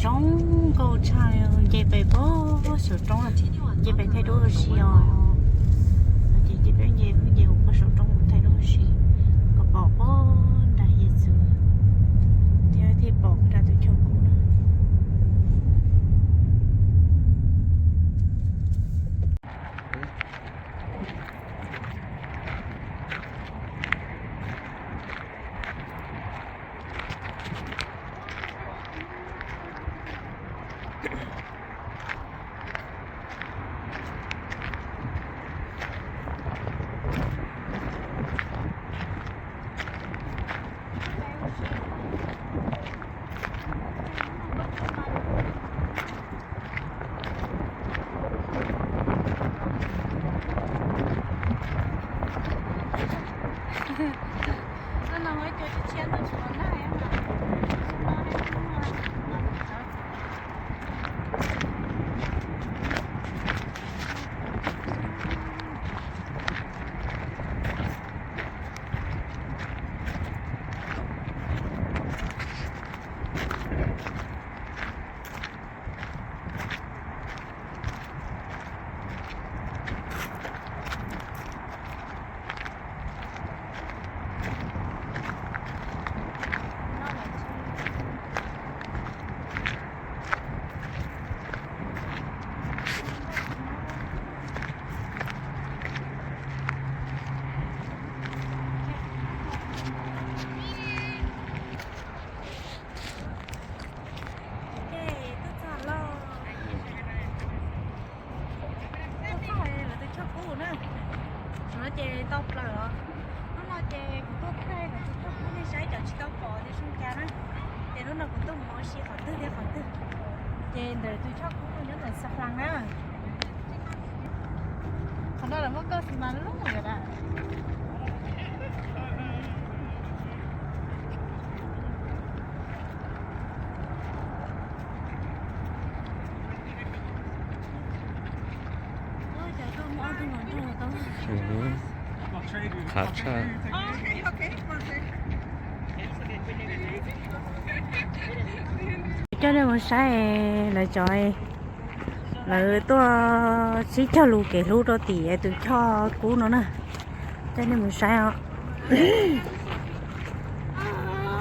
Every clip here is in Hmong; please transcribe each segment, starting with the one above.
Roob nkauj tshaj li, nce pem puag saum roob, nce pem thaij duab ua si os. Ces nce pem, nce pem, nce pem puag saum roob thaij duab ua si, kom pom puag nram hiav txwv thiab thiaj pom nram tus choj kub na. Tuaj txog lawm, tuaj txog lawv tus choj kub na. Hnub no ces tau plaws os. Hnub no ces kuv tuaj thaij lawv tus choj kub nej saib cov tsis tau pom tias zoo cas na. Ces hnub no kuv tuaj mus ua si qhov twg thiab qhov twg. Ces ntawm tus choj kub nyob ntawm Xas Flas na. Qhov no lawv muaj koj xis mas loj lawm na. Qab tshaj. Coj nej mus saib lawv cov, lawv tuaj sib cog lus kev hlub rau tim tus choj kub no na. Coj nej mus saib os.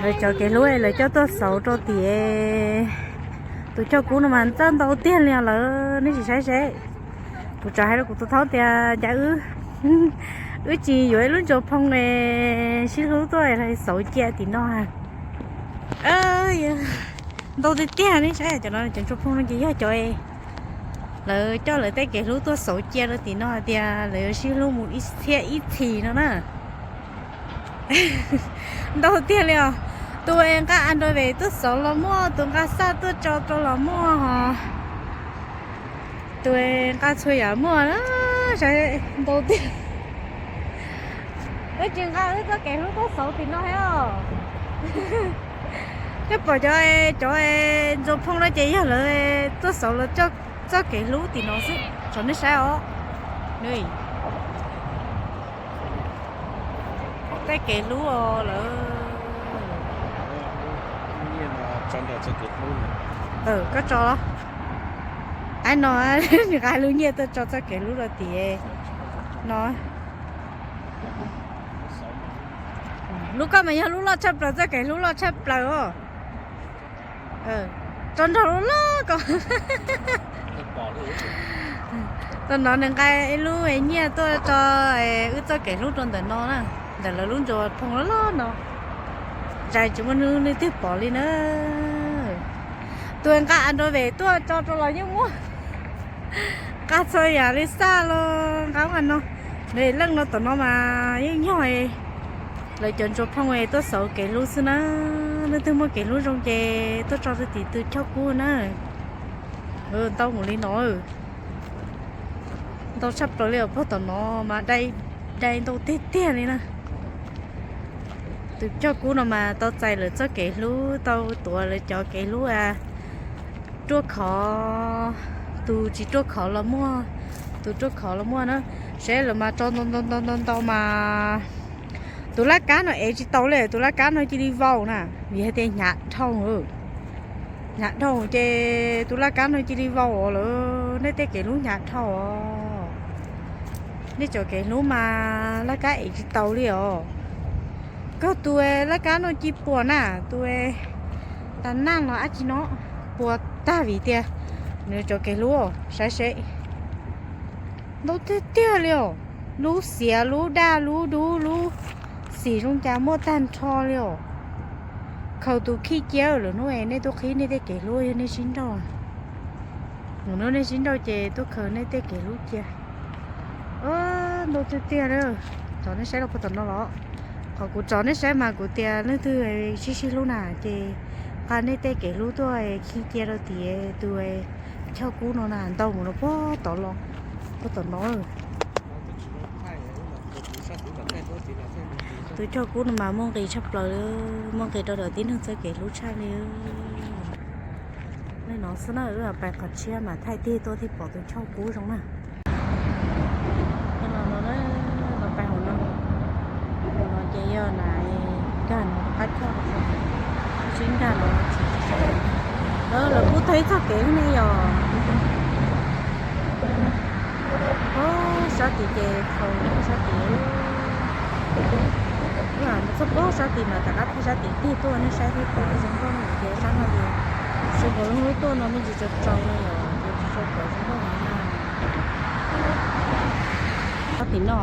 Lawv cov kev hlub lawv coj tuaj xauv rau tim tus choj kub no mas txawj ntau tiag li os lawm, nej sim saib seb. Kuv tsam hais rau kuv tus thaub tias cas wb, wb tsis yuav ib lub ntsuag phoo sib hlub tuaj xauv cia tim no. Ntau tiag tiag, nej saib cov no, cov ntsuag phoo no ces yog cov lawv coj lawv tej kev hlub tuaj xauv cia rau tim no hais tias lawv yuav sib hlub mus ib txhiab ib txhis no na. Ntau tiag li os. Tus nqa Android tuaj xauv los muaj, tus nqa xaj tuaj tso rau los muaj hos. Tus nqa txhua yam muaj, ntau tiag. Wb tsis nqa wb txoj kev hlub tuaj xauv tim no thiab os. Coj pom cov, cov ntsuag phoo no ces yog lawv tuaj xauv lawv txoj kev hlub tim no xwb, tsom nej saib os. Tej kev hlub os lawm. Koj tso los. Aib no, nws nqa lub nyiaj tuaj tso txoj kev hlub rau tim no. Lub koj mas yog lub loj tshaj plaws, txoj kev hlub loj tshaj plaws os. Tso nrog lub loj ko. Tau no nws nqa ib lub nyiaj tuaj tso wb txoj kev hlub rau ntawm no na, ntawm lawv lub ntsuag phoo loj loj no. Zais tsis muaj hnub leej twg pom li na. Tus nqa Android tuaj tso rau los yeej muaj. Nqa txhua yam li xaj los nqa ub nqa no. Leej no tom no mas yeej yog lawv cov ntsuag phoo tuaj xauv kev hlub xwb na. Leej twg muaj kev hlub zoo ces tuaj tso rau tim tus choj kub na. Ntau mus li no. Ntau tshaj plaws li os, puag tom no mas dai, dai ntau tiag tiag li na. Tus choj kub no mas tau txais lawv txoj kev hlub, tau tuav lawv cov kev hlub ruaj khov, tus tsis ruaj khov los muaj, tus ruaj khov los muaj na. Seb lawv mas tso ntau ntau ntau ntau mas tus laj kab no ev tsis tau li, tus laj kab no cia li vau na, vim hais tias hnyav dhau. Hnyav dhau ces tus laj kab no cia li vau lawm, nej tej kev hlub hnyav dhau os. Nej cov kev hlub mas laj kab ev tsis tau li os. Kawg tus laj kab no cia li puas na, tus tas naj los dab tsi no puas tag vim tias nws cov kev hlub saib seb ntau tiag tiag li os. Lub xiav lub daj lub dub lub xim zoo cas muaj tag nrho li os. Khaws tus khij cia lwm hnub es nej tuaj qhib nej tej kev hlub yog nej sib nrauj. Lwm hnub nej sib nrauj ces tuaj khaws nej tej kev hlub cia. Ntau tiag tiag li. Tso nej saib los puag tom no los. Qhov kuv tso nej saib mas kuv tias leej twg sib sib hlub na ces nqa nej tej kev hlub tuaj khij cia rau tim tus choj kub no na, ntau mus no puag tod los, puag tom no. Tus choj kub no mas muaj nqis tshaj plaws li, muaj nqis rau ntawm tib neeg txoj kev hlub tshaj li. Li no xwb na, wb pais qhov tshiab mas thaij tig tuaj thiaj pom tus choj kub zoo na. Los pais hauv no, hauv no ces yog na, nkag no qab choj, sib nkag no, lawv kuj tau ib txoj kev ne yog. Sab tid ces thaum sab tid, mus txog pob sab tid mas rov qab thaij sab tid tig tuaj nej saib thiab, zoo nkauj ces sab no ces sawv daws lub tuaj no me ntsis tsaus tsaus no yom, ces tsis tshua pom zoo nkauj heev na. Sab tim no,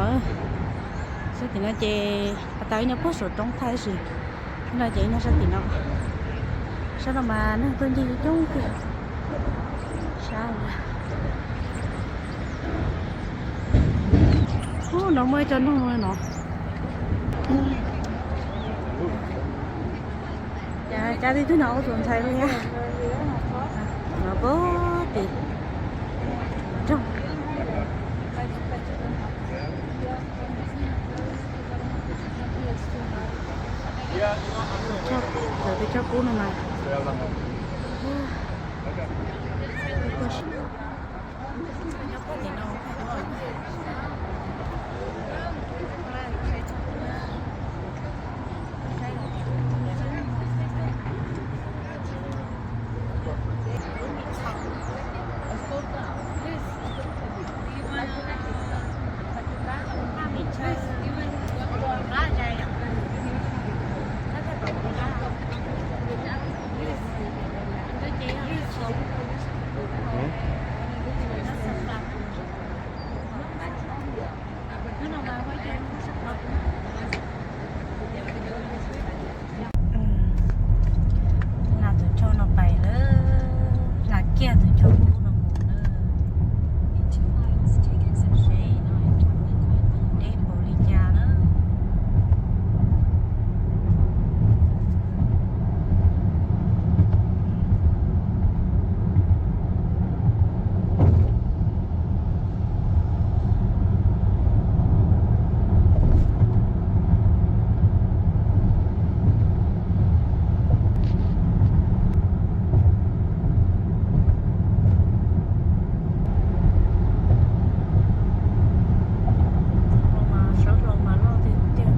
sab tim no ces pas tas ib nyuag puag saum roob thaij tab sis no ces ib nyuag sab tim no, sab no mas neeg tuaj ncig coob kawg. Sab ub no muaj ib co noog no. Cas tib tug no ua tus ntxhais li thiab. No pab tim roog. Lawv tus choj kub no mas. Tus choj no pais lawm, hla kiag tus choj kub no mus lawm. Deb npaum li cas na. Sawv los mas loj tiag tiag.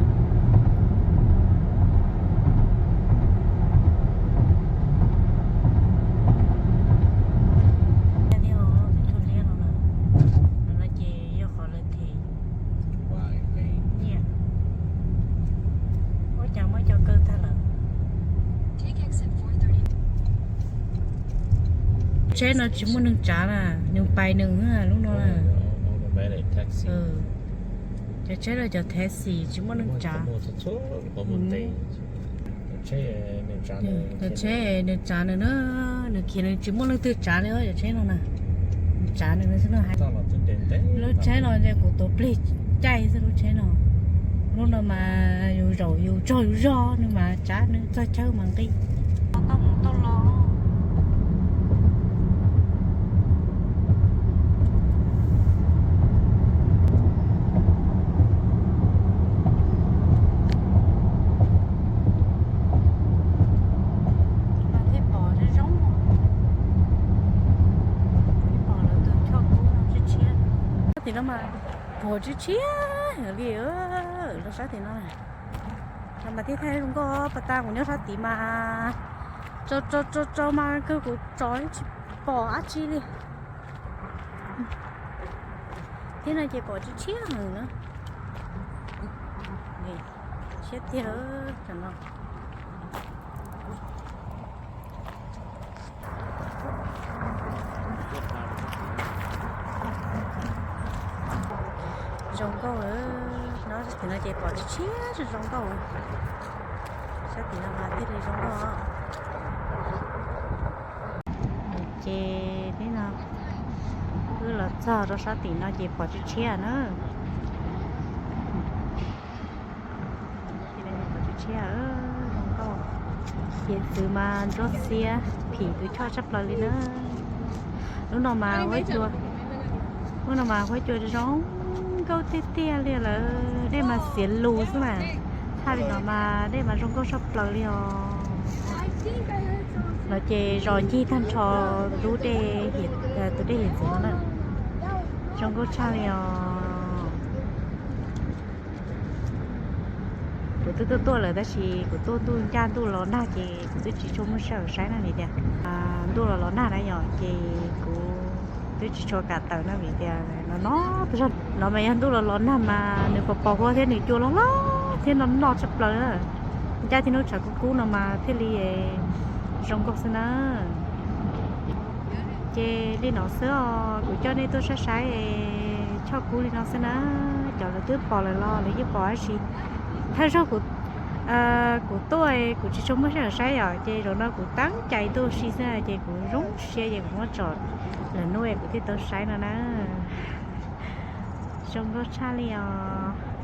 Ces yog qhov lawv them nyiaj. Ua cas muaj cov kaw tag lawm. Tsheb no tsis muaj neeg tsav na, nws pais nws lub no na. Cov tsheb no cov taxi tsis muaj neeg tsav. Cov tsheb nws tsav nws na, nws khiav nws tsis muaj leej twg tsav li cov tsheb no na. Nws tsav nws xwb na. Lub tsheb no kuv tuav plig caij xwb lub tsheb no. Lub no mas yus zaum yus tsaug yus zog nws mas tsav nws txog chaw mas nqis. Thiaj pom zoo zoo, thiaj pom lawv tus choj kub no tshiab tshiab. Sab tim no mas puag tshiab tshiab heev li, los sab tim no na. Mas thiaj thaij zoo nkauj, pas tas kuv nyob sab tid mas Tso tso tso tso mas kawg kuv tso tsis pom dab tsi li. Thiab no ces pom tshiab tshiab heev na. Siab tiag tam no. Zoo nkauj, no sab tim no ces pom tshiab tshiab zoo nkauj. Sab tim no mas thiaj li zoo nkauj. Ces li no wb los txog rau sab tim no ces pom tshiab tshiab na. Pom tshiab tshiab, zoo nkauj. Hiav txwv mas ntsuab xiab phim tus choj tshaj plaws li na. Lub no mas huab cua, lub no mas huab cua zoo nkauj tiag tiag li lawm, dej mas xiav lus xwb mas. Thaj li no mas dej mas zoo nkauj tshaj plaws li os. No ces zos ncig tag nrho lub dej, tus dej hiav txwv no na. Zoo nkauj tshaj li os. Kuv twb tuaj tuaj lawm tab sis kuv tuaj ntuj ncaj ntuj los nag ces kuv twb tsis tshua muaj sij hawm saib na vim tias ntuj los los nag na yom, ces kuv twb tsis tshua kam tawm na vim tias no no, no mas yog ntuj los los nag mas nws pos pos huab thiab nws cua loj loj thiab no no tshaj plaws na. Ncaj thiab hnub tshav kub kub no mas thiaj li zoo nkauj xwb na. Ces li no xwb os, kuv coj nej tuaj saib saib choj kub li no xwb na. Cov lawv twb pom lawm los lawv yeej pom tab sis thawj zaug kuv tuaj kuv tsis tshua muaj sij hawm saib yom, ces zaum no kuv teeb cai tuaj ua si xwb ces kuv zoo siab ces kuv muab tsom lawm hnub es kuv thiaj tau saib no na. Zoo nkauj tshaj li os.